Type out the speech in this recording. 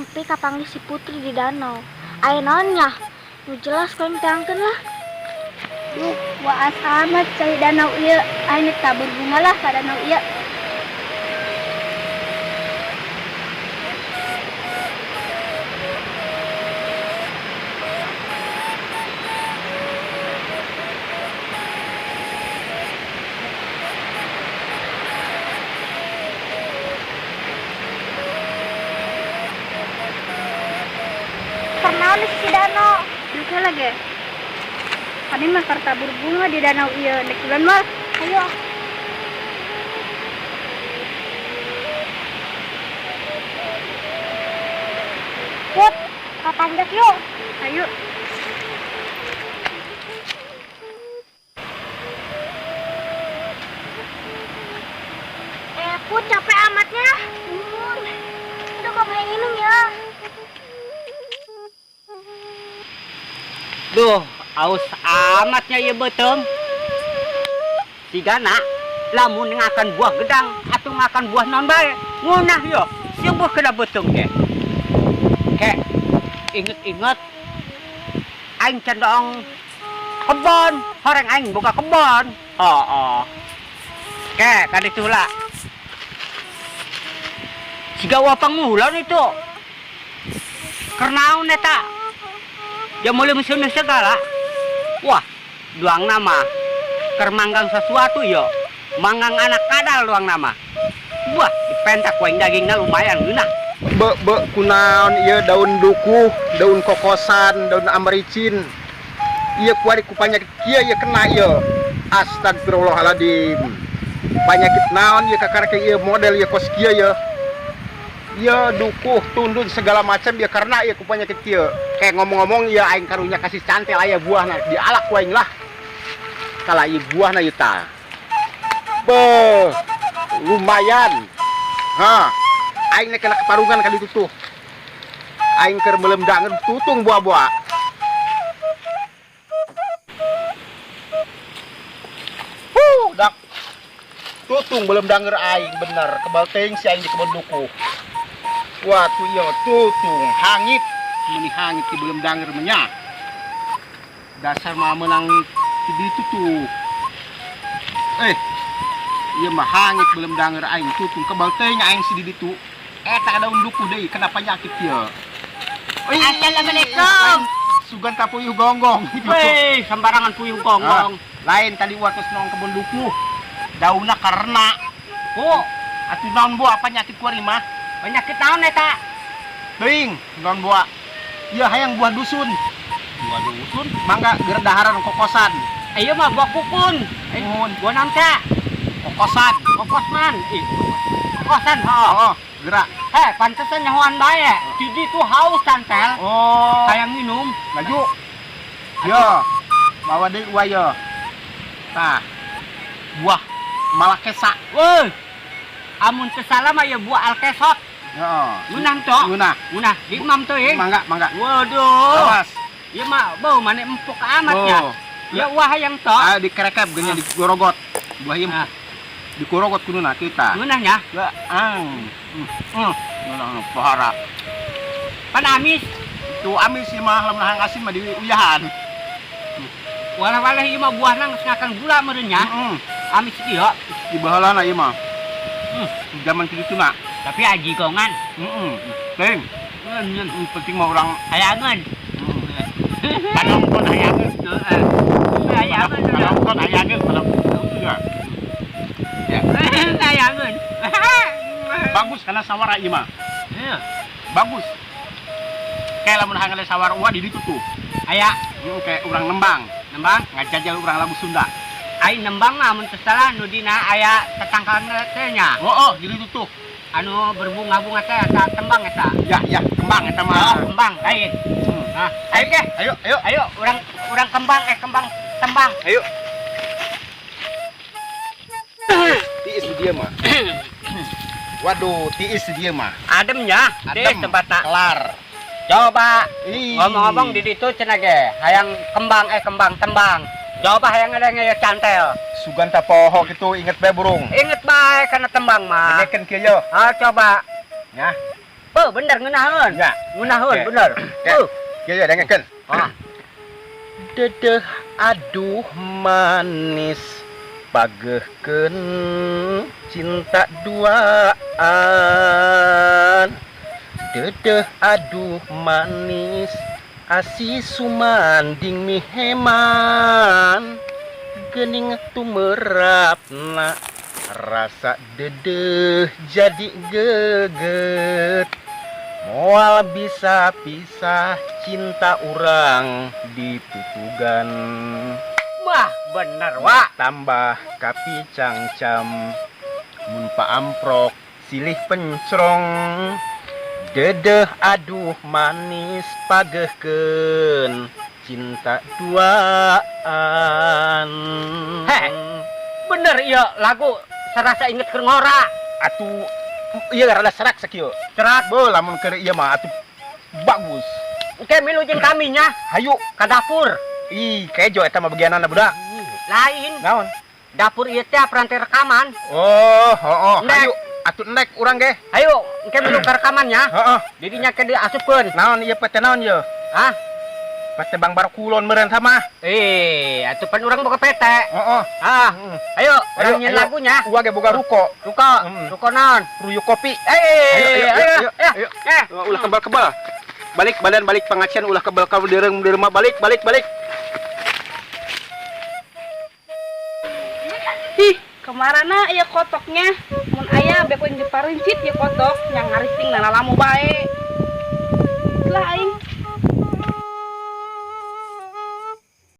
Nepi kapanggih si Putri di danau. Aya naon nya? Nu jelas ku aing teangkeun lah. Duh, waas amat cai danau ieu. Aing tabur bunga lah ka danau ieu. Kunaon si danau? Duh lagi. Kami mah keur tabur bunga di danau ieu. Nek duluan mah. Ayo. Put, katanjak yuk. Ayo. Eh, Put, capek amatnya. Mun. Aduh, kok pengen minum ya? Duh, aus amatnya ya beuteung. Sigana lamun ngakan buah gedang atau ngakan buah naon bae, ngeunah yo. Seueuh kena beuteung ge. Ke, inget-inget aing cendong kebon, horeng aing boga kebon. Oh, oh. Ke, kaditu heula. Siga wa pangulon itu. Keur naon eta? Ya mulai musim segala. Wah, duang nama. Keur manggang sesuatu yo. Manggang anak kadal duang nama. Wah, dipentak ku aing dagingna lumayan geunah. Be be kunaon ieu daun dukuh, daun kokosan, daun amaricin. Ieu kuari ku panyakit kieu ieu kena ieu. Astagfirullahaladzim. Panyakit naon ieu kakarek ieu model ieu kos kieu ieu. Ieu dukuh, tundun segala macam ieu karena ieu ku panyakit kieu. Kayak ngomong-ngomong ieu aing karunya kasih cantel aya buahna dialak ku aing lah. Kala ieu buahna ieu tah. Be lumayan. Ha. Aing nek kena keparungan kali itu tuh. Aing keur meuleum dangen tutung buah-buah. Huh, dak. Tutung belum danger aing bener. Kebal teuing si aing di kebon dukuh. Wah, tuh iya tutung hangit. Meuni hangit ti belum danger menya. Dasar mah menang ti ditu tuh. Eh, ieu mah hangit belum danger aing tutung kebal teuing aing si di ditu. Eta daun dukuh deui kena penyakit ieu. Assalamualaikum. Sugan ta puyuh gonggong. Weh, sembarangan puyuh gonggong. Ah, lain tadi waktu nong kebun dukuh. Daunna karena. Oh, atuh naon buah penyakit kuari mah? Penyakit naon eta? Teuing, naon buah? Ieu hayang buah dusun. Buah dusun? Mangga gerdaharan kokosan. Ieu mah buah kukun. Nuhun. Buah naon teh? Kokosan. Kokosman. Ih, kokosan, oh. Oh, gerak. Eh, pantesan nyahoan bae. Jadi tuh haus cantel. Oh. Hayang minum. Laju. Yo. Bawa deui uai yo. Tah. Buah malakesa. Woi. Amun teu salah mah ya buah alkesot. Heeh. Ngeunah toh? Ngeunah. Ngeunah. Di imam tuh, eh. Mangga, mangga. Waduh. Awas. Ieu mah bau mane empuk amat ya. Oh. Ya wah hayang toh. Ah, dikerekep geunya digorogot. Buah ieu Ah. dikorogot kuduna kita. Ngeunah nya? Ya, ang. Ngeunah pohara. Pan amis. Tuh amis ieu mah lamun hayang asin mah diuyahan. Walah-walah ieu mah buahna geus ngakan gula meureun nya. Heeh. Amis ieu. Di baheulana ieu mah. Zaman kidutuna. Tapi aji gongan. Heeh. Teuing. Ngeun. Penting mah urang hayangeun. Panongton hayangeun. Heeh. Hayangeun. Panongton hayangeun, panongton. Ya. Ya. Hayangeun. Bagus karena sawara ieu mah. Iya. Bagus. Kayak lamun hayang sawara uah di ditu tuh. Aya. Heeh, kayak urang nembang. Nembang? Ngajajal urang lagu Sunda. Ai nembang mah mun teu salah nu dina aya tetangkalan teh nya. Oh, oh, di ditu tuh. Anu berbunga-bunga teh eta tembang eta. Ya, ya, kembang eta mah. Oh, kembang lain. Nah, ayo deh. Ayo, ayo. Ayo, urang kembang kembang tembang. Ayo. Tiis di dia mah. Waduh, tiis di dia mah. Adem nya, tiis Adem. tempatna. Kelar. Coba Ih. ngomong-ngomong di ditu cenah ge, hayang kembang kembang tembang. Coba hayang ada ngaya cantel. Sugan ta poho kitu inget bae burung. Inget bae kana tembang mah. Dengekeun kieu yo. Ah, coba. Ya. Beuh, bener ngeunaheun. Ya. Ngeunaheun Oke. bener. Oke. Beuh. Ya ya dengekeun. Ah. Dedeh aduh manis pagehkeun cinta duaan. Dedeh aduh manis asi sumanding miheman geuning tumerapna rasa dedeh jadi geget moal bisa pisah cinta urang ditutugan. Wah, bener, Wak. Tambah kapicangcam mun paamprok silih pencrong. Dedeh aduh manis pagehkeun cinta duaan. Heh. Bener ieu lagu serasa inget keur ngora. Atuh ieu rada serak sakieu. Serak. Beuh, lamun keur ieu mah atuh bagus. Oke, milu jeung kami nya Hayu. Ka dapur. Ih, kejo eta mah bagianana budak. Lain. Naon? Dapur ieu teh peranti rekaman. Oh, oh. Nek. Hayu atuh nek urang ge. Ayo, engke milu ka rekaman nya. Heeh. Didinya ke diasupkeun. Naon ieu PT naon ieu? Hah? PT Bang Barkulon meureun sama. Eh, atuh pan urang boga PT. Heeh. Ah, ayo, urang Ayo, nyeun ayo. lagunya. Uang ge boga ruko. Ruko, ruko naon? Ruyuk kopi. Eh, Ayo, ayo, ayo, ayo, ayo, ayo. Eh. Ulah kebal-kebal. Balik badan balik pengajian ulah kebal kau direng di rumah balik balik balik. Ih, kemarana ya kotoknya. Mun aya bek jeung parincit ya kotok yang ngarising nalalamu bae. Lah aing.